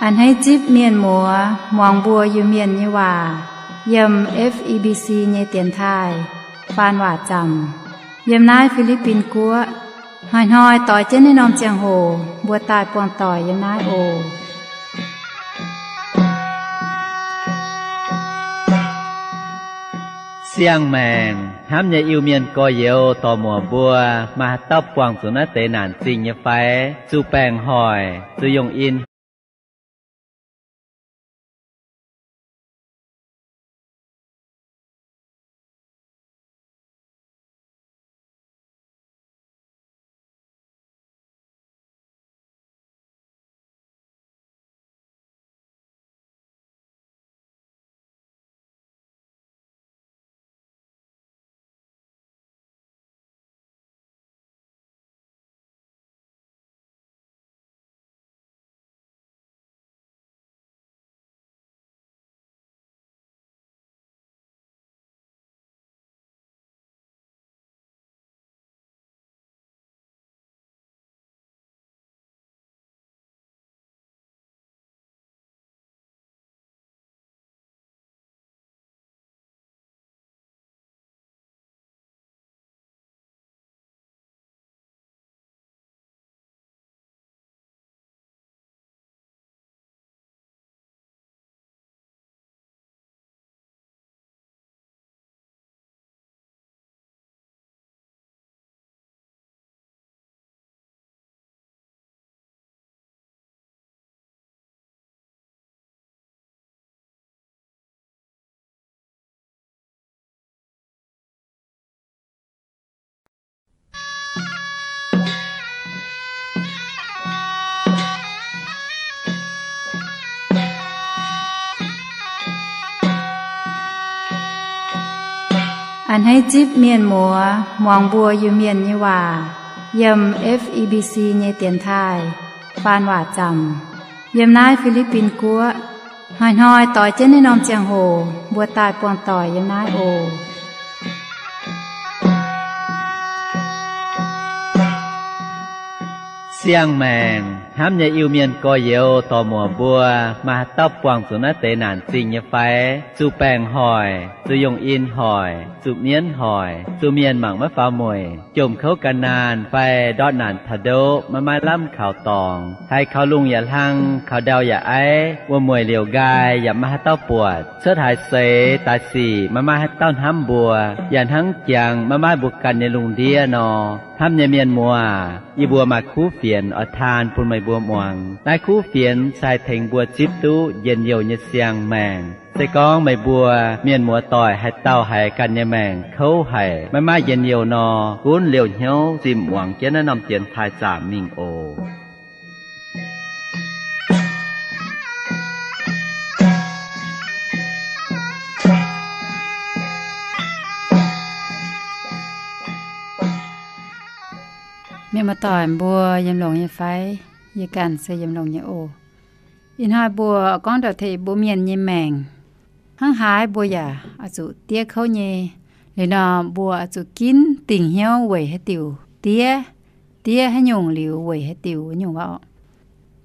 A'hneiv zipv mienh muoz muangx mbuo Iu-Mienh nyei waac yiem F E B C nyei dienx taaih faan waac zaamc yiem naaiv Fi^li^bin Guoqv. Hnoi-hnoi doix jienv naaiv norm ziangh hoc mbuo daaih buangh doic yiem naaiv oc. Siang-maengc hnamv nyei Iu-Mienh gorx-youz dorc-muoc mbuo, maaih haaix dauh buangh zuqc naaiv deix naanc zingh nyei fai? Zuqc baengc hoic, zuqc yungh in. A'hneiv zipv mienh muoz muangx mbuo Iu-Mienh nyei waac yiem F E B C nyei dienx taaih faan waac zaamc yiem naaiv Fi^li^bin Guoqv. Hnoi-hnoi doix jienv naaiv norm ziangh hoc mbuo daaih buangh doic yiem naaiv oc. Siang-maengc hnamv nyei Iu-Mienh gorx-youz dorc-muoc mbuo, maaih haaix dauh buangh zuqc naaiv deix naanc zingh nyei fai? Zuqc baengc hoic, zuqc yungh in hoic, zuqc mienv hoic, zuqc mienh mangc maiv faaux mueic, jomc kouv gan naanh fai ndortv naanc taux ndoqv maiv maaih lamh kaux dorngx, haiz kaux lungh yaac hlang, kaux ndau yaac aiv, wuom-mueic liouc nqaai yaac maiv maaih haaix dauh buatc, cuotv haaix seix daaih sic maiv maaih haaix dauh hnamv mbuo, yaac hnangv jangx maiv maaih mbuo ganh nyei lungh ndiev nor. Hnamv nyei mienh muoz, yie mbuo maaih kuv fienx oix taan bun meih mbuo muangx. Naaiv kuv fienx se haih tengx mbuo zipv duqv njien-youh nyei siang-maengc. Se gorngv meih mbuo mienh muoz-doic haaix dauh haiz ganh nyei maengc kouv haic, maiv maaih njien-youh nor, gunv liouh hnyouv zinh muangx jienv naaiv norm dienx taaih zaamc mingh oc. Mienh muoz-doic mbuo yiem longx nyei fai? Yie ganh se yiem longx nyei oc. Ih hnoi mbuo gorngv taux tengx mbuo mienh nyei maengc, hnangv haaix mbuo yaac oix zuqc diev kouv nyei. Liuz nor mbuo oix zuqc ginv dingc hnyouv weic haaix diuc diev, diev haaix nyungc liuz weic haaix diuc nyungc waac.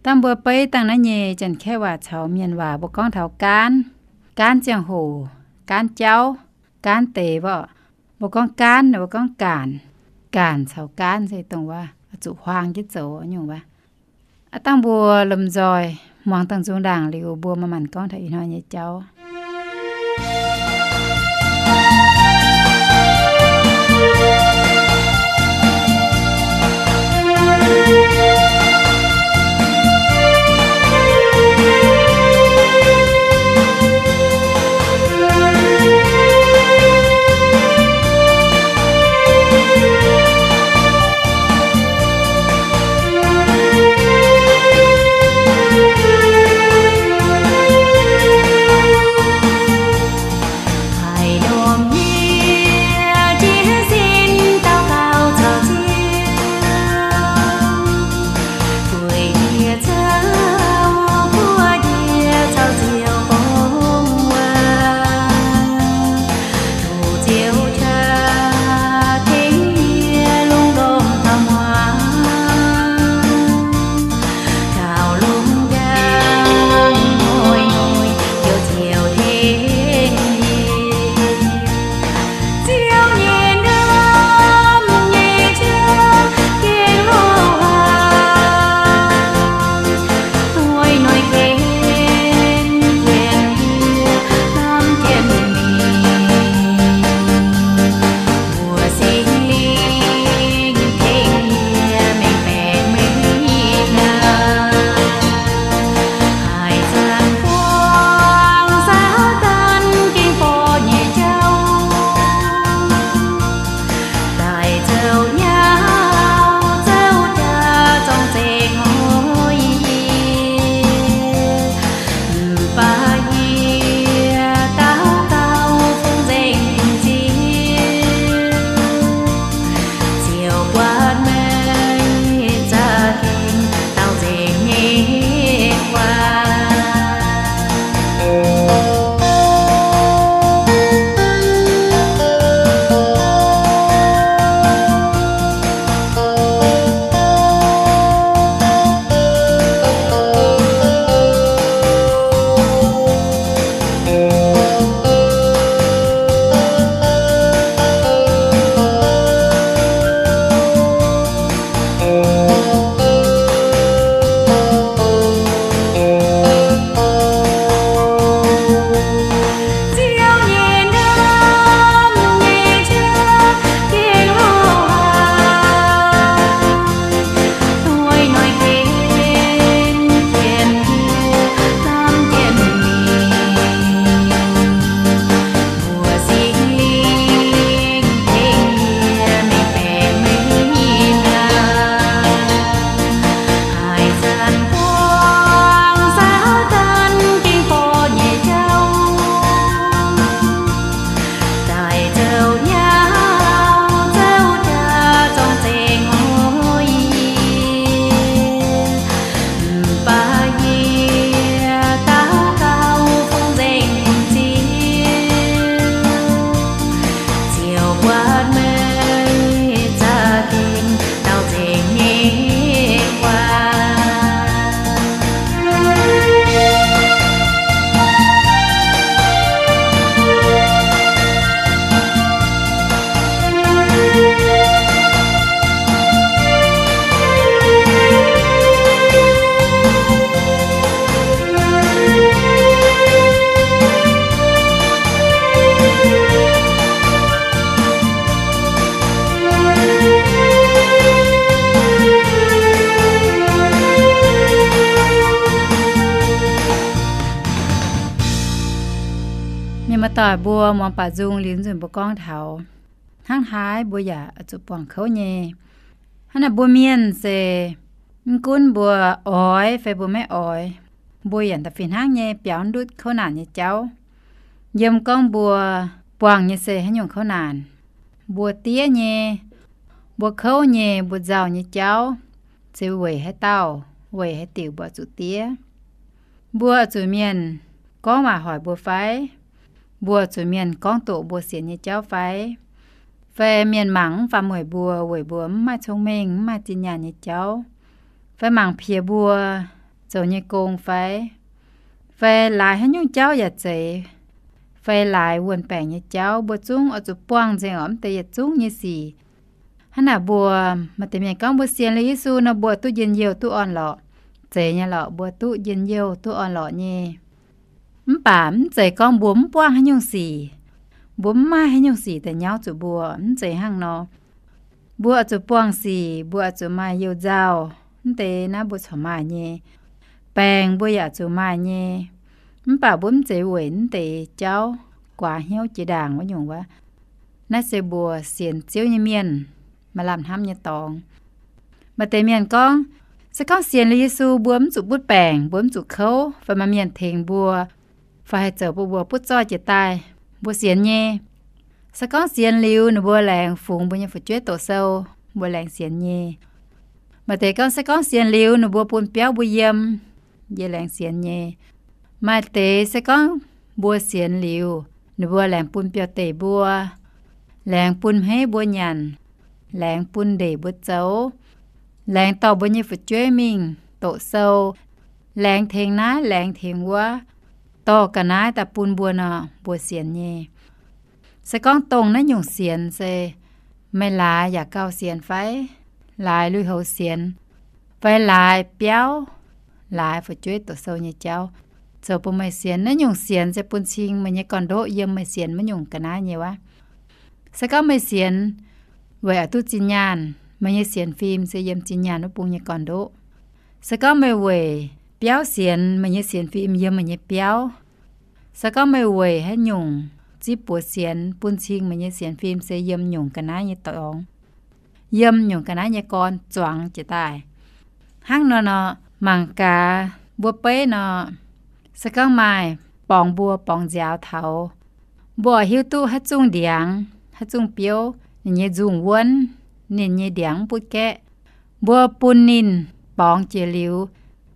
Dangh mbuo beiv dangh naaiv nyei Janx-Kaeqv waac caux Mienh waac mbuo gorngv taux gaanv, gaanv ziangh hoc, gaanv jauv, gaanv deix waac. Mbuo gorngv gaanv, mbuo gorngv gaanc. Gaanc caux gaanv se dongh waac oix zuqc huaang jienv zoux nyungc waac. Aav dangh mbuo lomh nzoih muangx dangh nzung ndaangc liuz mbuo manc-manc gorngv taux ih hnoi nyei jauv. doic mbuo muangx baac nzung liuz nzunc mbuo gorngv taux hnangv haaix mbuo yaac zuqc buangh kouv nyei. Hnangv naaic mbuo mienh se mv gunv mbuo oix fai mbuo maiv oix, mbuo yaac da'fih hnangv nyei biaux ndutv kouv naanc nyei jauv. Yiem gorngv mbuo buangh nyei se haaix nyungc kouv naanc, mbuo diev nyei, mbuo kouv nyei, mbuo nzauh nyei jauv, se weic haaix dauh, weic haaix diuc mbuo zuqc diev. Mbuo zuqc mienh gorngv waac hoic mbuo fai? Mbuo zuqc mienh gorngv doqc mbuo sienx nyei jauv fai? Fai mienh mangc mv faam mueic mbuo weic mbuo mv maaih cong-mengh, mv maaih zinh nyaanh nyei jauv? Fai mangc piex mbuo zoux nyei gong fai? Fai laaix haaix nyungc jauv yaac zeiz, fai laaix wuon-baengc nyei jauv, mbuo zungv oix zuqc buangh nzengc orqc mv deix yietc zungv nyei sic. Hnangv naaic mbuo, maaih deix mienh gorngv mbuo sienx liuz Yesu nor mbuo duqv njien-youh duqv orn-lorqc. Zeiz nyei lorqc, mbuo duqv njien-youh duqv orn-lorqc nyei. Mv baac mv zeiz gorngv mbuo mv buangh haaix nyungc sic, mbuo mv maaih haaix nyungc sic daaih nyauv zuqc mbuo, mv zeiz hnangv nor. Mbuo oix zuqc buangh sic, mbuo oix zuqc maaih you-nzauh, mv deix naaiv mbuo corc maaih nyei. Baengc mbuo yaac zuqc maaih nyei. Mv baac mbuo mv zeiz weic mv deix jauv guaax hnyouv jiex ndaangc wuov nyungc wuov. Naaiv se mbuo sienx Ziouv nyei mienh maaih lamh hnamv nyei dorngx. Maaih deix mienh gorngv, se gorngv sienx liuz Yesu mbuo mv zuqc butv baengc, mbuo mv zuqc kouv, fai maaih mienh tengx mbuo, fai haih zoux bun mbuo butv zoih jiex daaih, mbuo sienx nyei. Se gorngv sienx liuz ninh mbuo laengz fungx mbuo nyei fu'jueiv doqc sou, mbuo laengz sienx nyei. Maaih deix gorngv se gorngv sienx liuz ninh mbuo bun biauv mbuo yiem, yie laengz sienx nyei. Maaih deix se gorngv mbuo sienx liuz ninh mbuo laengz bun biauv-deic mbuo, laengz bun hmeiv mbuo nyanc, laengz bun ndeic mbuo zoux, laengz dorh mbuo nyei fu'jueiv mingh doqc sou, laengz tengx naaiv laengz tengx wuov, dorh ga'naaiv daaih bun mbuo nor, mbuo sienx nyei. Se gorngv dongh naaiv nyungc sienx se meih laaix yaac gauh sienx fai? Laaix lui-houx sienx, fai laaix biauv, laaix fu'jueiv doqc sou nyei jauv, zoux bun meih sienx? Naaiv nyungc sienx se bun cing meih nyei gorn-ndoqv yiem meih sienx maiv nyungc ga'naaiv nyei wuov. Se gorngv meih sienx weic oix duqv zinh nyaanh, meih nyei sienx fim se yiem zinh nyaanh wuov bung nyei gorn-ndoqv. Se gorngv meih weic biauv sienx, meih nyei sienx fim yiem meih nyei biauv. Se gorngv meih weic haaix nyungc zipv buoz sienx, bun cing meih nyei sienx fim se yiem nyungc ga'naaiv nyei dorngx, yiem nyungc ga'naaiv nyei gorn zuangx jiex daaih. Hnangv nor nor, mangc gaax mbuo beiv nor, se gorngv maaih borngz mbuo borngz nziaaux taux, mbuo oix hiuv duqv haaix zungh ndiangx, haaix zungh biouv, ninh nyei nzungh wuonv, ninh nyei ndiangx mv butv gaeqv, mbuo bun ninh borngz jiex liuz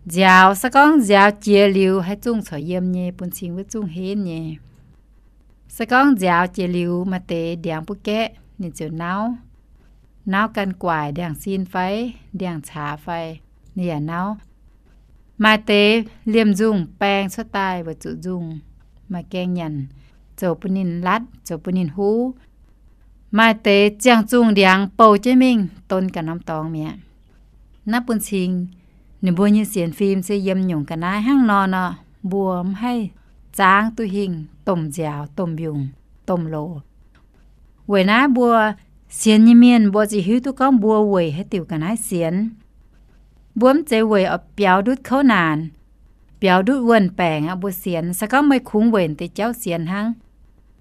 nziaaux. Se gorngv nziaaux jiex liuz haaix zungh corc yiem nyei, bun cing wuov zungh henv nyei. Se gorngv nziaaux jiex liuz maaih deix ndiangx butv gaeqv, ninh ziouc nauv. Nauv gan guaic, ndiangx-sin fai ndiangx-caax fai, ninh yaac nauv. Maaih deix liemh nzungh baeng cuotv daaih weic zuqc nzungh maaih gaeng nyanc, zoux bun ninh latv, zoux bun ninh huv. Maaih deix ziangh zungh ndiangx bouh jienv mingh don ganh norm dorngx mi'aqv. Naaiv bun cing ninh mbuo nyei sienx fim se yiem nyungc ga'naaiv. Hnangv nor nor, mbuo mv haih zaangv duqv hingh domh nziaaux, domh mbiungc, domh loz. Weic naaiv mbuo sienx nyei mienh mbuo ziouc hiuv duqv gorngv mbuo weic haaix diuc ga'naaiv sienx. Mbuo mv zeiz weic oix biaux ndutv kouv naanc, biaux ndutv wuon-baengc aqv mbuo sienx. Se gorngv meih kungx weic deix jauv sienx hnangv,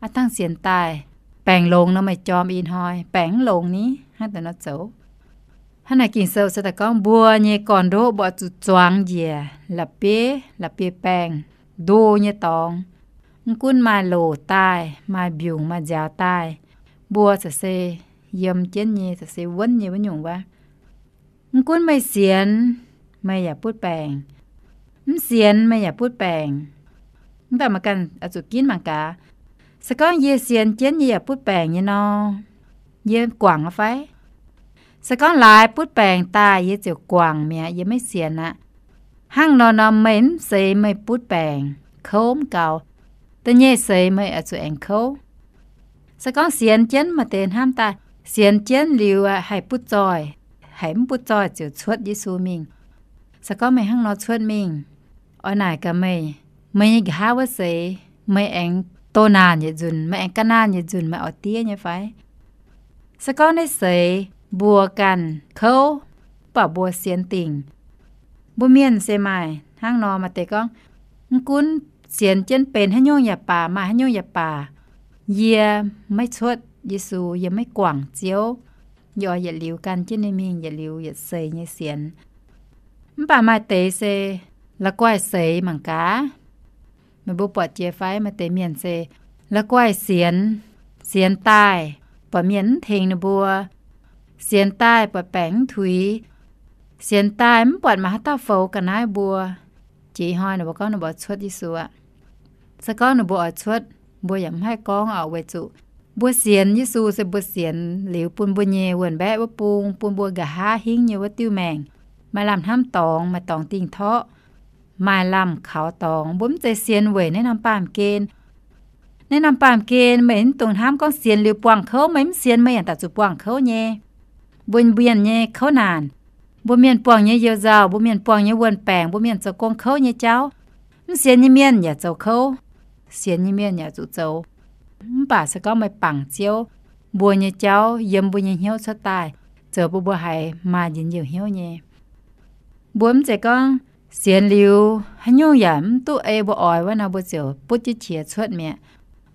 aav dangh sienx daaih, baengc longx nor meih jorm ih hnoi, baengc mv longx ni, hnangv deix nor zoux. Hnangv naaic Ging-Sou se daaih gorngv mbuo nyei gorn-ndoqv mbuo oix zuqc zuangx njiec la'bieiv, la'bieiv-baengh, ndo nyei dorngx. Mv gunv maaih loc daaih, maaih mbiungc, maaih nziaaux daaih, mbuo za'gengh se yiem jienv nyei, za'gengh se wuonv nyei wuov nyungc wuov. Mv gunv meih sienx, meih yaac butv baengc. Mv sienx, meih yaac butv baengc. Mv baac meih ganh oix zuqc ginv mangc gaax. Se gorngv yie sienx jienv yie yaac butv baengc nyei nor, yie guangc aqv fai? Se gorngv laaix butv baengc daaih yie ziouc guangc mi'aqv, yie maiv sienx aqv. Hnangv nor nor meih mv seix meih butv baengc, kouv mv gaux. Da'nyeic seix meih oix zuqc aengx kouv. Se gorngv sienx jienv maaih deix hnamv daaih, sienx jienv liuz haih butv zoih, haiz mv butv zoih ziouc cuotv Yesu mingh. Se gorngv meih hnangv nor cuotv mingh, oix naaic gaax meih, meih nyei nqa'haav wuov seix meih aengx doh naanc yietc nzunc, meih aengx ga'naanh yietc nzunc, meih oix diev nyei fai? Se gorngv naaiv seix mbuo ganh kouv, mv baac mbuo sienx dingc. Mbuo mienh se maaih hnangv nor, maaih deix gorngv, mv gunv sienx jienv benx haaix nyungc yaac baac, maaih haaix nyungc yaac baac, yie maiv cuotv Yesu, yie maiv guangc Ziouv. Yie oix yietc liuz gan jienv ninh mingh, yietc liuz yietc seix nyei sienx. Mv baac maaih deix se la'guaih seix mangc gaax. Meih mbuo buatc jiex fai? Maaih deix mienh se la'guaih sienx, sienx daaih buatc mienh mv tengx ninh mbuo, sienx daaih buatc baengc mv tuix, sienx daaih mv buatc maaih haaix dauh foux ga'naaiv mbuo. Jiex hnoi ninh mbuo gorngv ninh mbuo cuotv Yesu aqv. Se gorngv ninh mbuo oix cuotv, mbuo yaac mv haih gorngv oc, weic zuqc mbuo sienx Yesu se mbuo sienx liuz bun mbuo nyei wuonh mbaeqv wuov bung, bun mbuo nqa'haav hingv nyei wuov diuh maengc, maaih lamh hnamv dorngx, maaih dorngx dingh torqv, maaih lamh kaux dorngx. Mbuo mv zeiz sienx weic naaiv norm baamh gen. Naaiv norm baamh gen meih mv dungx hnamv gorngv sienx liuz buangh kouv, meih mv sienx meih yaac daaih zuqc buangh kouv nyei. Mbuo mienh nyei kouv naanc, mbuo mienh buangh nyei you nzauh, mbuo mienh buangh nyei wuonh baengc, mbuo mienh zoux gong kouv nyei jauv, mv sienx nyei mienh yaac zoux kouv, sienx nyei mienh yaac zuqc zoux. Mv baac se gorngv meih bangc Ziouv, mbuo nyei jauv yiem mbuo nyei hnyouv cuotv daaih, zoux bun mbuo haiz maaih njien-youh hnyouv nyei. Mbuo mv zeiz gorngv sienx liuz haaix nyungc yaac mv duqv ei mbuo oix wuov nor, mbuo ziouc butv jienv qiex cuotv mi'aqv.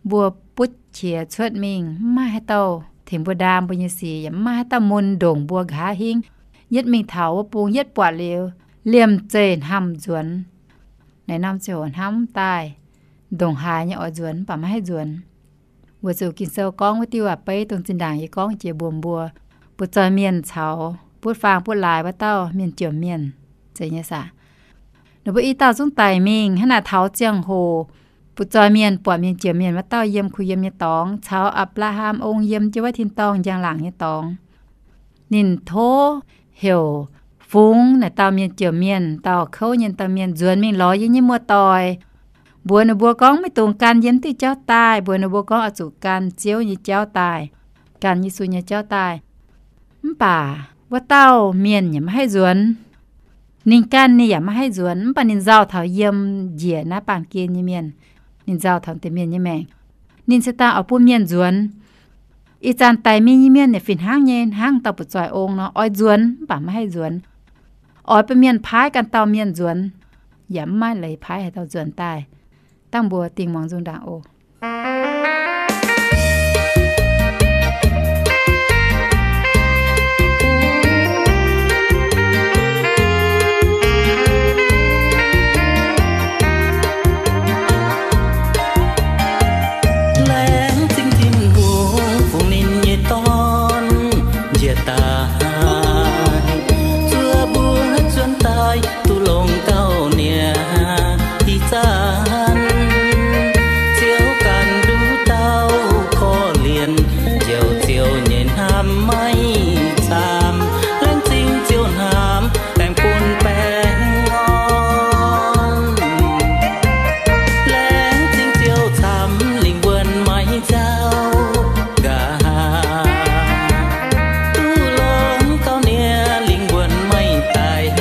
Mbuo butv qiex cuotv mingh, mv maaih haaix dauh tengx mbuo ndaam mbuo nyei sic, yaac mv maaih haaix dauh mun ndongc mbuo nqa'haav hingv. Yietv mingh taux wuov bung, yietv buatc liuz, liemh zeih hnamv nzuonx. Naaiv norm ziangh hoc hnamv daaih, ndongc haaix nyei oix nzuonx, mv baac maiv haih nzuonx. Weic zuqc Ging-Sou gorngv wuov diuh waac-beiv dongh zinh ndaangc yie gorngv jiex mbuox mbuo, butv-zoih mienh caux butv-faang butv-laaix wuov dauh mienh jomc mienh, zeiz nyei saah? Ninh mbuo i dauh zungv daic mingh. Hnangv naaic taux ziangh hoc, butv-zoih mienh buatc mienh jomc mienh wuov dauh yiem kuh yiem nyei dorngx, caux Apc^laa^ham ong yiem jienv wuov tin-dorngh njang-laangc nyei dorngx. Ninh tov heuc fungx naaic dauh mienh jomc mienh, dauh kouv nyei dauh mienh, nzuonx mingh lorz yie nyei muoz-doic. Mbuox ninh mbuo gorngv maiv dungx gan yiem diuh jauv daaih, mbuox ninh mbuo gorngv oix zuqc gan Ziouv nyei jauv daaih, gan Yesu nyei jauv daaih. Mv baac wuov dauh mienh yaac maiv haih nzuonx. Ninh ganh ninh yaac maiv haih nzuonx, mv baac ninh nzauh taux yiem njiec naaiv baamh gen nyei mienh. Ninh nzauh taux deix mienh nyei maengc. Ninh se daaih oix bun mienh nzuonx. Ih zanc daic mingh nyei mienh yaac fih hnangv nyei, hnangv dauh butv-zoih ong nor, oix nzuonx mv baac maiv haih nzuonx. Oix bun mienh paaiv ganh dauh mienh nzuonx, yaac mv maaih leiz paaiv haaix dauh nzuonx daaih. Dangh mbuo dingh muangx nzung ndaangc oc. Laengz zingh Tin-Hungh fungx ninh nyei Dorn njiec daaih, zuov mbuo zuonx daaih duqv longx gauh niaa ih zanc. Ziouv ganh nduqc dauh korv-lienh, njoux Ziouv nyei hnamv maiv camv. Laengz zingh Ziouv hnamv baengh bun baengh orn. Laengz zingh Ziouv camv lingh wuonh maiv nzauh nqa'haav, duqv longx gauh niaa lingh wuonh maiv daic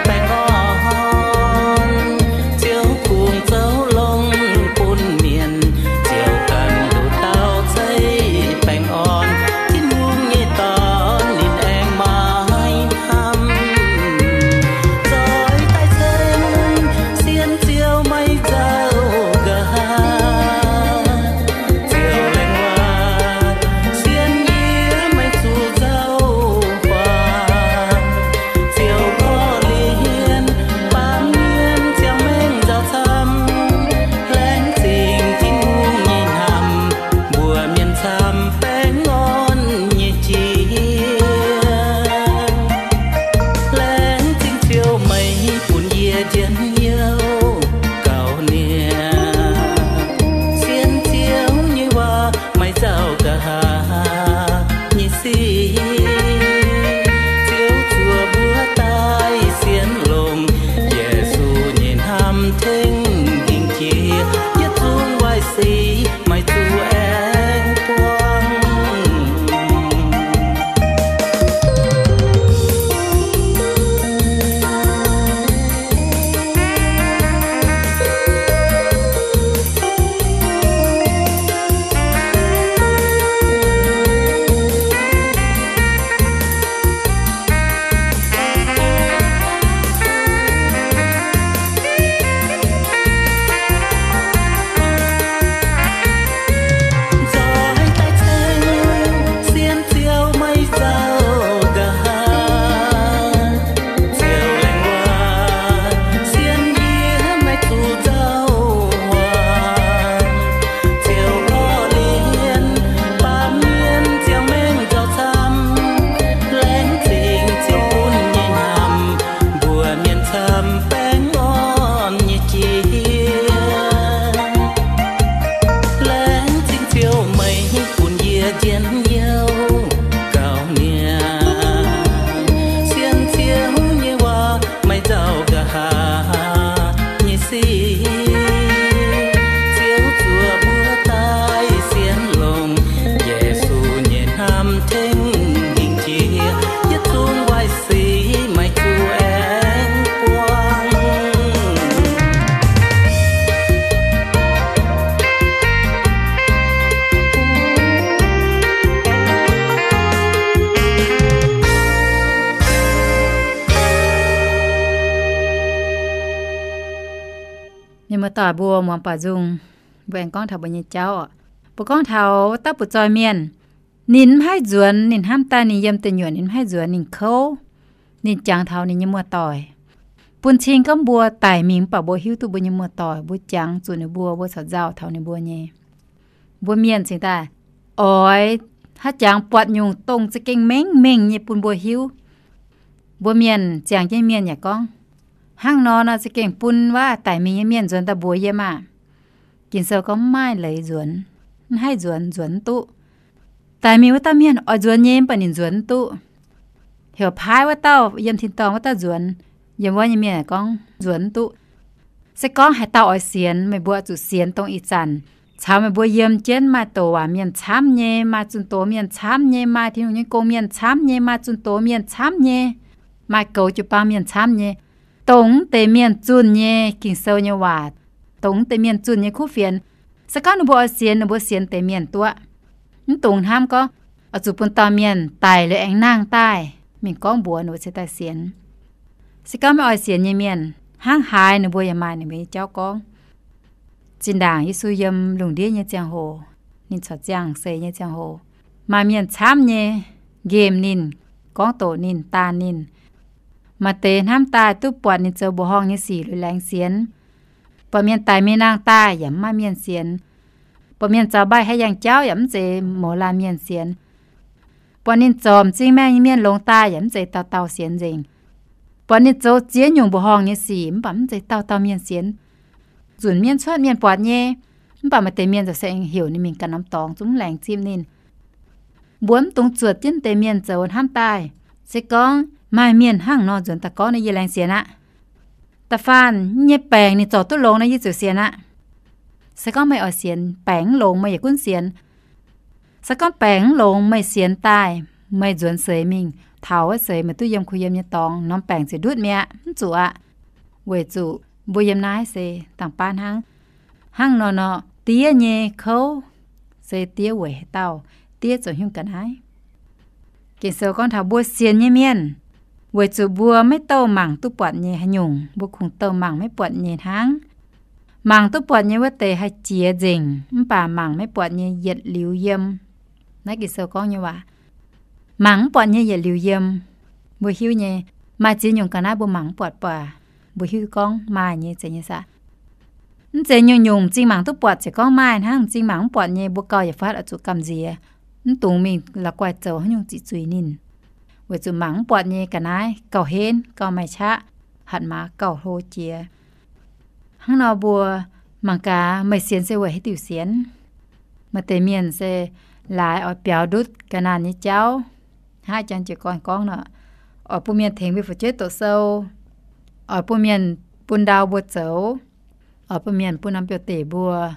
baengh orn. Mienh muoz-doic mbuo muangx baaux nzung, mbuo aengx gorngv taux mbuo nyei jauv oc. Mbuo gorngv taux wuov dauh butv-zoih mienh, ninh mv haih nzuonx, ninh hnamv daaih ninh yiem deic nyuoqc ninh mv haih nzuonx, ninh kouv, ninh jangx taux ninh nyei muoz-doic. Bun cing gorngv mbuo daic mingh mv baac mbuo hiuv duqv mbuo nyei muoz-doic, mbuo jangx zuqc ninh mbuo, mbuo caux nzauh taux ninh mbuo nyei. Mbuo mienh cingx daaih oix haaix jangx buatc nyungc dongh za'gengh mengh mengh nyei bun mbuo hiuv. Mbuo mienh, ziangh jienv mienh yaac gorngv, hnangv nor nor za'gengh bun wuov daic mingh nyei mienh nzuonx daaih mbuox yiem aah. Ging-Sou gorngv mv maaih leiz nzuonx, mv haih nzuonx, nzuonx mv duqv. Daic mingh wuov dauh mienh oix nzuonx nyei mv baac ninh nzuonx mv duqv. Heuc paaiv wuov dauh yiem tin-dorngh wuov dauh nzuonx, yiem wuov nyei mienh gorngv nzuonx mv duqv. Se gorngv haaix dauh oix sienx, meih mbuo zuqc sienx dongh ih zanc caux meih mbuo yiem jienv maaih doz waac mienh camv nyei, maaih zunh doz mienh camv nyei, maaih Tin-Hungh nyei gong mienh camv nyei, maaih zunh doz mienh camv nyei, maaih goux jiu-baang mienh camv nyei, dongh mv deix mienh zunh nyei Ging-Sou nyei waac, dongh mv deix mienh zunh nyei kuv fienx. Se gorngv ninh mbuo oix sienx, ninh mbuo sienx deix mienh duqv. Mv dungx hnamv gorngv oix zuqc bun dauh mienh daic liuz aengx nangh daaih mingh gorngv mbuox ninh mbuo cingx daaih sienx. Se gorngv maiv oix sienx nyei mienh, hnangv haaix ninh mbuo yaac maaih ninh mbuo nyei jauv gorngv. Zinh ndaangc Yesu yiem lungh ndiev nyei ziangh hoc, ninh corc ziangh seix nyei ziangh hoc, maaih mienh camv nyei nqemh ninh, gorngv doqc ninh, daanh ninh. Maaih deix hnamv daaih duqv buatc ninh zoux mbuoqc horngh nyei sic liuz laengz sienx. Buatc mienh daic mingh nangh daaih yaac mv maaih mienh sienx. Buatc mienh zaux mbaih haaix yangh jauv yaac mv zeiz mouz laanh mienh sienx. Buatc ninh zorc m'zing maengh nyei mienh longx daaih yaac mv zeiz dauh dauh sienx nzengc. Buatc ninh zoux ziex nyungc mbuoqc horngh nyei sic mv baac mv zeiz dauh dauh mienh sienx. Nzunc mienv cuotv mienh buatc nyei, mv baac maaih deix mienh ziouc se aengx heuc ninh mingh ganh norm dorngx zungv laengz zipv ninh. Mbuo mv dungx zuotc jienv deix mienh zoux hnamv daaih. Se gorngv maaih mienh hnangv nor nzuonx daaih gorngv nor, yie laengz sienx aqv. Da'faanh nyei baengc ninh zorc duqv longx nor, yie ziouc sienx aqv. Se gorngv meih oix sienx baengc mv longx, meih yaac gunv sienx. Se gorngv baengc mv longx, meih sienx daaih, meih nzuonx seix mingh, taux wuov seix meih duqv yiem kuh yiem nyei dorngx, norm baengc ziouc ndutv mi'aqv, mv zuqc aqv. Weic zuqc mbuo yiem naaiv se dangh baav hnangv. Hnangv nor nor, diev nyei kouv se diev weic haaix dauh? Diev zoux haaix nyungc ga'naaiv? Ging-Sou gorngv taux mbuo sienx nyei mienh, weic zuqc mbuo maiv douh mangc duqv buatc nyei haaix nyungc, mbuo kungx douh mangc maiv buatc nyei hnangv. Mangc duqv buatc nyei wuov deix haih jiex nzengc, mv baac mangc maiv buatc nyei yietc liuz yiem. Naaiv Ging-Sou gorngv nyei waac, mangc mv buatc nyei yietc liuz yiem. Mbuo hiuv nyei, maaih ziex nyungc ga'naaiv mbuo mangc mv buatc baac mbuo hiuv gorngv maaih nyei zeiz nyei saah? Mv zeiz nyungc-nyungc m'zing mangc duqv buatc ziouc gorngv maaih hnangv. M'zing mangc mv buatc nyei mbuo gauh yietc fatv oix zuqc gamh nziex, mv dungx mingh la'guaih zoux haaix nyungc ziqc zuiz ninh. Weic zuqc mangc mv buatc nyei ga'naaiv gauh henv, gauh maaih qaqv, hatc maaz gauh hlo jiex. Hnangv nor mbuo mangc gaax meih sienx se weic haaix diuc sienx? Maaih deix mienh se laaix oix biaux ndutv ga'naanh nyei jauv, hnangv jang jiez gorn gorngv nor, oix bun mienh tengx mbuo fu'jueiv doqc sou, oix bun mienh bun ndau mbuo zoux, oix bun mienh bun norm biouv-deic mbuo,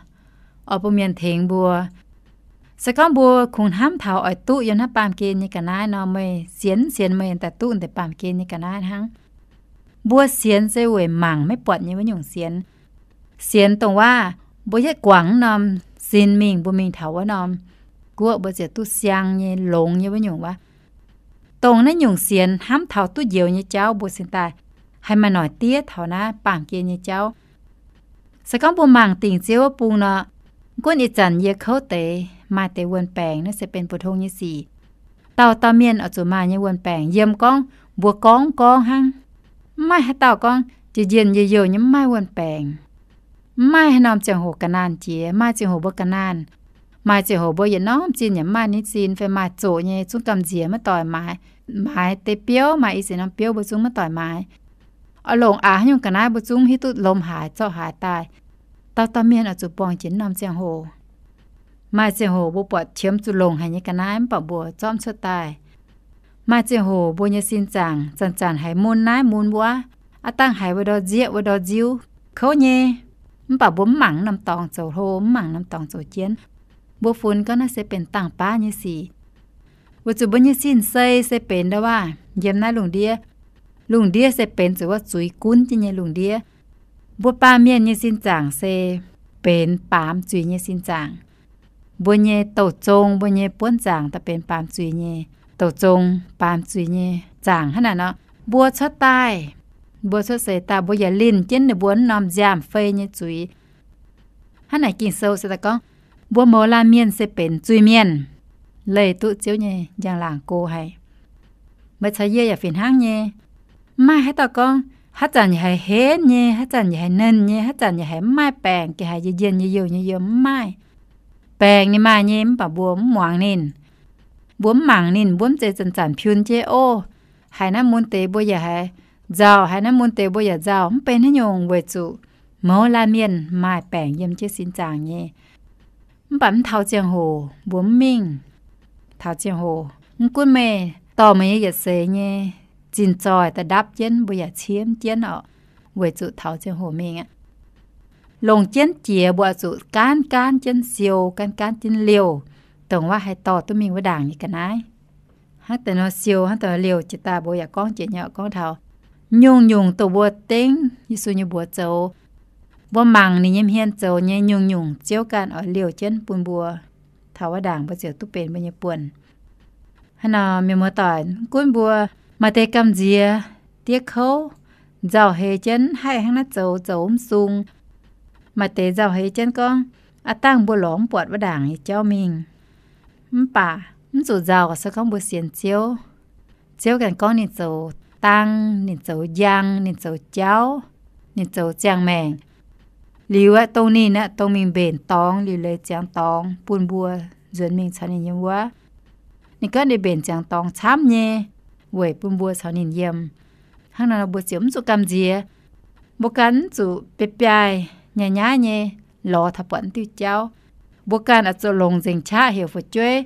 oix bun mienh tengx mbuo. Se gorngv mbuo kungx hnamv taux oix duqv yiem naaiv baamh gen nyei ga'naaiv nor, meih sienx sienx meih daaih duqv deix baamh gen nyei ga'naaiv hnangv. Mbuo sienx se weic mangc maiv buatc nyei wuov nyungc sienx. Sienx dongh waac mbuo yietv guangc wuov norm sin mingh, mbuo mingh taux wuov norm guoqv mbuo ziouc duqv siang nyei, longx nyei wuov nyungc waac. Dongh naaiv nyungc sienx hnamv taux duqv njoux nyei jauv mbuo cingx daaih haih maaih noic diev taux naaiv baamh gen nyei jauv. Se gorngv mbuo mangc dingc Ziouv wuov bung nor, gunv ih zanc yie kouv deix maaih deix wuon-baengc, naaiv se benx mbu'tong nyei sic. Dauh dauh mienh oix zuqc maaih nyei wuon-baengc. Yiem gorngv mbuo gorngv gorngv hnangv, mv maaih haaix dauh gorngv jiex njien-youh youh nyei mv maaih wuon-baengc. Mv maaih haaix norm ziangh hoc ga'naanh jiex. Maaih ziangh hoc mbuo ga'naanh, maaih ziangh hoc mbuo yietc norm zinh yaac mv maaih nyei zinh, fai maaih zoqc nyei zungv gamh nziex maiv doic maaiz, maaiz deix biouv, maaih i ziex norm biouv mbuo zungv maiv doic maaiz. Oix longc aqc haaix nyungc ga'naaiv mbuo zungv hiuv duqv lomh haaix zorqv haaix daaih. Dauh dauh mienh oix zuqc borngz jiex norm ziangh hoc. Maaih ziangh hoc mbuo buatc qiemx zuqc longc haic nyei ga'naaiv mv baac mbuo zorqv mv cuotv daaih. Maaih ziangh hoc mbuo nyei sin zaangc zanc-zanc haiz mun naaiv mun wuov, aav dangh haiz wuov ndor nzieqv wuov ndor nziu, kouv nyei, mv baac mbuo mv mangc norm dorngx zoux hlo, mv mangc norm dorngx zoux jienv. Mbuo funx gorngv naaiv se benx dangh baav nyei sic. Weic zuqc mbuo nyei sin sei se benx ndau waac yiem naaiv lungh ndiev. Lungh ndiev se benx zuqc wuov zuiz gunv jienv nyei lungh ndiev. Mbuo baamh mienh nyei sin zaangc se benx baamz zuiz nyei sin zaangc. Mbuo nyei douh zong, mbuo nyei buonv zaangc daaih benx baamz zuiz nyei douh zong, baamz zuiz nyei zaangc hnangv naaic nor. Mbuo cuotv daaih Mbuo cuotv seix daaih mbuo yaac linh jienv ninh mbuo wuov norm nziaamv-fei nyei zuiz. Hnangv naaic Ging-Sou se daaih gorngv, mbuo mouz laanh mienh se benx zuiz-mienh, leih duqv Ziouv nyei njang-laangc go haic. Meih caux yie yaac fih hnangv nyei. Mv maaih haaix dauh gorngv, haaix zanc yaac haiz henv nyei, haaix zanc yaac haiz nernh nyei, haaix zanc yaac haiz mv maaih baengc, yaac haiz njien-njien nyei youh nyei yiem, mv maaih. Baengc ninh maaih nyei, mv baac mbuo mv muangx ninh. Mbuo mv mangc ninh, mbuo mv zeiz zanc-zanc piun jienv ov. Haiz naaiv mun deix mbuo yaac haiz nzauh, haiz naaiv mun deix mbuo yaac nzauh, mv benx haaix nyungc, weic zuqc mouz laanh mienh maaih baengc yiem jienv sin zaangc nyei. Mv baac mv taux ziangh hoc mbuo mv mingh. Taux ziangh hoc mv gunv meih dorh meih nyei yietc seix nyei zinh zoih daaih ndapv jienv, mbuo yaac ciemv jienv oc, weic zuqc taux ziangh hoc mingh aqv. Longc jienv jiex mbuo oix zuqc gaanv gaanv jienv siou, gaanv gaanv jienv liouh, dongh wuov haih dorh duqv mingh wuov ndaangc nyei ga'naaiv. Hnangv deix nor siou, hnangv deix nor liouh jiex daaih mbuo yaac gorngv jiex nyei, gorngv taux nyungc-nyungc dongh mbuo dengv Yesu nyei mbuox zoux, mbuo mangc ninh nyei hmien zoux nyei nyungc-nyungc Ziouv ganh oix liouh jienv bun mbuo. Taux wuov ndaangc mbuo ziouc duqv benx mbuo nyei buonc. Hnangv nor mienh muoz-doic, mv gunv mbuo maaih deix gamh nziex diev kouv, nzauh heix jienv haih hnangv naaiv zoux, zoux mv sung. Maaih deix nzauh heix jienv gorngv, aav dangh mbuo lorz mv buatc wuov ndaangc nyei jauv mingh. Mv baac mv zuqc nzauh se gorngv mbuo sienx Ziouv. Ziouv ganh gorngv ninh zoux dang, ninh zoux njang, ninh zoux jauv, ninh zoux ziangh maengc. Liuz aeqv, dongh ninh aeqv, dongh mingh mbenc dorngx liuc leiz ziangx dorngx bun mbuo nzuonx mingh caux ninh yiem wuov. Ninh gorngv ninh mbenc ziangx dorngx camv nyei, weic bun mbuo caux ninh yiem. Hnangv nor mbuo ziouc mv zuqc gamh nziex. Mbuo ganh mv zuqc biei biaaih nyaaih nyaiv nyei lorz taux buatc diuh jauv. Mbuo ganh oix zuqc longc nzengc qaqv heuc fu'jueiv,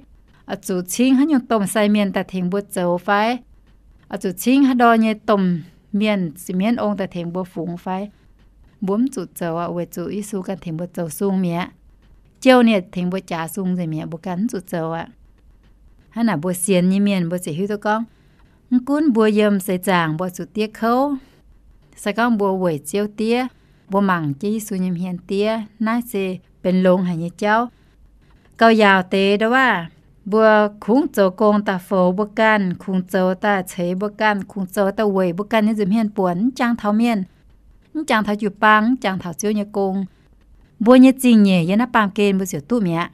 oix zuqc cingv haaix nyungc domh sai mienh daaih tengx mbuo zoux fai, oix zuqc cingv haaix ndorm nyei domh mienh, sieqv mienv ong daaih tengx mbuo fungx fai. Mbuo mv zuqc zoux aqv, weic zuqc Yesu ganh tengx mbuo zoux sung mi'aqv. Ziouv ninh tengx mbuo jaax sung nzengc mi'aqv, mbuo ganh mv zuqc zoux aqv. Hnangv naaic mbuo sienx nyei mienh mbuo ziouc hiuv duqv gorngv, mv gunv mbuo yiem seix zaangc mbuo zuqc diev kouv, se gorngv mbuo weic Ziouv diev, mbuo mangc jienv Yesu nyei hmien diev, naaiv se benx longx haic nyei jauv. Gauh yaauc deix ndau wuov, mbuo kungx zoux gong daaih foux mbuo ganh, kungx zoux daaih ceix mbuo ganh, kungx zoux daaih weic mbuo ganh nyei nza'hmien buonc, mv jangx taux mienh, mv jangx taux jiu-baang, mv jangx taux Ziouv nyei gong. Mbuo nyei zingh nyeic yiem naaiv baamh gen mbuo ziouc duqv mi'aqv.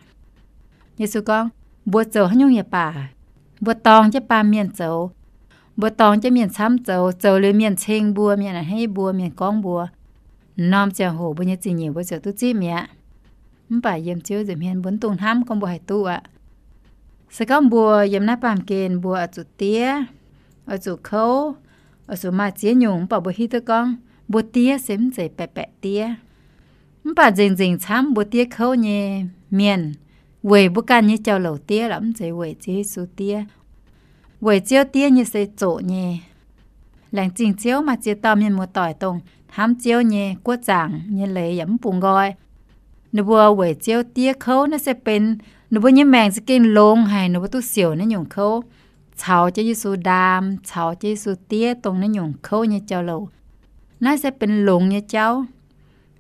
Yesu gorngv, mbuo zoux haaix nyungc yaac baac, mbuo dorng jienv baamh mienh zoux, mbuo dorng jienv mienh camv zoux, zoux liuz mienh ceng mbuo, mienh a'hneiv mbuo, mienh gorngv mbuo, norm ziangh hoc mbuo nyei zingh nyeic mbuo ziouc duqv zipv mi'aqv. Mv baac yiem Ziouv nza'hmien mbuo mv dungx hnamv gorngv mbuo haih duqv aqv. Se gorngv mbuo yiem naaiv baamh gen mbuo oix zuqc diev, oix zuqc kouv, oix zuqc maaih ziex nyungc, mv baac mbuo hiuv duqv gorngv mbuo diev se mv zeiz baeqc baeqc diev. Mv baac nzengc nzengc camv mbuo diev kouv nyei mienh, weic mbuo ganh nyei jauv-louc diev lorqc, mv zeiz weic Ziouv Yesu diev. Weic Ziouv diev nyei se zoqc nyei. Laengz zingh Ziouv maaih ziex dauh mienh muoz-doic dongh hnamv Ziouv nyei, guoqv zaangc nyei leiz yaac mv bungx nqoi. Ninh mbuo weic Ziouv diev kouv naaiv se benx ninh mbuo nyei maengc za'gengh longx haic, ninh mbuo duqv siouc naaiv nyungc kouv, caux jienv Yesu ndaam, caux jienv Yesu diev dongh naaiv nyungc kouv nyei jauv-louc. Naaiv se benx longx nyei jauv.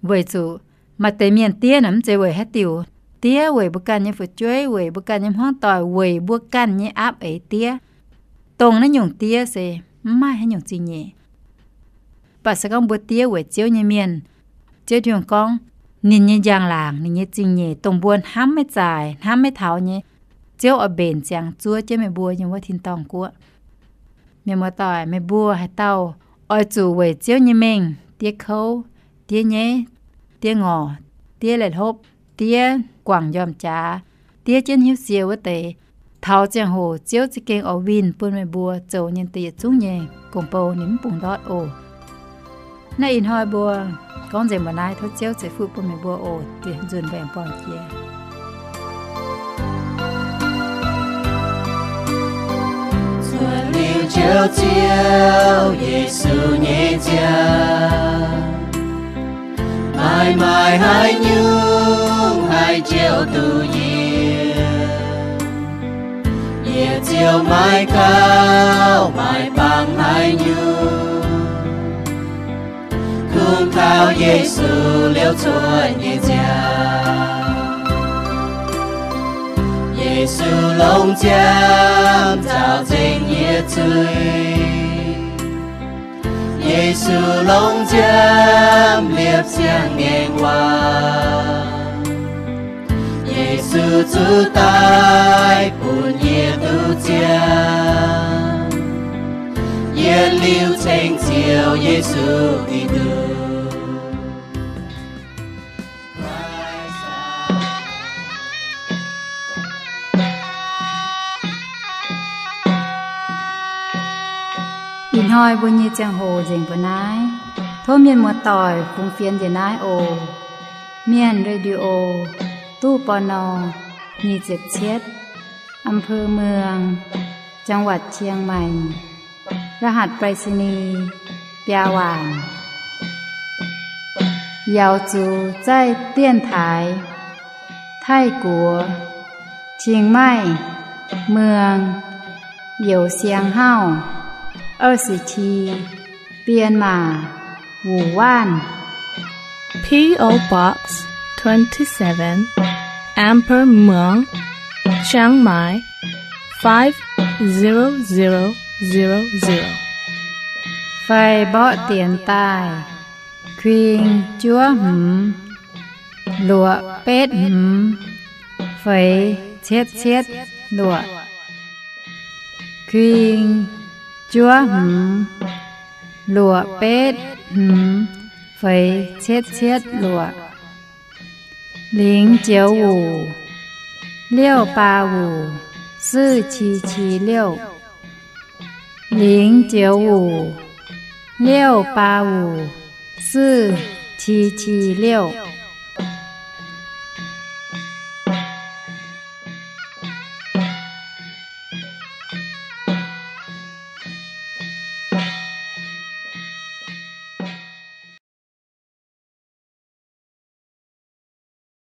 Weic zuqc maaih deix mienh diev naaic mv zeiz weic haaix diuc. Diev weic mbuo ganh nyei fu'jueiv, weic mbuo ganh nyei hmuangv doic, weic mbuo ganh nyei aapv eix diev. Dongh naaiv nyungc diev se mv maaih haaix nyungc zingh nyeic. Mv baac se gorngv mbuo diev weic Ziouv nyei mienh, Ziouv Tin-Hungh gorngv, ninh nyei njang-laangc, ninh nyei zingh nyeic dongh mbuo hnamv maiv zaaic, hnamv maiv taux nyei, Ziouv oix mbenc ziangx zuov jienv meih mbuo yiem wuov tin-dorngh guoqv. Mienh muoz-doic, meih mbuo haaix dauh oix zuqc weic Ziouv nyei mengh diev kouv, diev nyeiv, diev ngorc, diev laih hlopv, diev guangc njormh jaax, diev jienv hnyouv sie wuov deix, taux ziangh hoc Ziouv za'gengh oix winh bun meih mbuo zoux nyei deix yietc zungv nyei gong-bou ninh mv bungx ndortv oc. Naaiv ih hnoi mbuo gorngv nzengc mbuo naaiv, tov Ziouv ceix fuqv bun meih mbuo oc. Dieh nzunc mbaengx buangh jiex. Cuotv liuz Ziouv, Ziouv Yesu nyei nziaamv, maaih maaih haaix nyungc haih jouh duqv yie. Yie ziouc maiv gauh maaih baamh haaix nyungc, kungx kaux Yesu liouh cuotv nyei nziaamv. Yesu longx nziaamv nzaaux nzengc yie zuiz. Yesu longc nziaamv liepc siang-ngaengc waac. Yesu zuqc daic bun yie duqv ziangh. Yie liuz ceng Ziouv Yesu Giduc. Ih hnoi mbuo nyei ziangh hoc nzengc mbuo naaiv. Tov mienh muoz-doic fungx fienx njiec naaiv oc. Mienh Radio, ตู้ ปณ. nyic ziepc cietv, อำเภอเมือง จังหวัดเชียงใหม่ รหัสไปรษณีย์ biaa waanc. Yaux zuqc zaih dienx taaix Taiv-Guoqv, Chiang Mai, Muang, Youz Siang Hauv, ยี่สิบเจ็ด Myanmar, Wuhan. P O Box twenty-seven, อำเภอเมือง Chiang Mai, five zero zero zero zero. Fai mborqv dienx daaih, kuing juov hmz, luoqc betv hmz, feix cietv cietv luoqc. Kuing juov hmz, luoqc betv hmz, feix cietv cietv luoqc. 零九五 六八五 四七七六. 零九五 六八五 四七七六.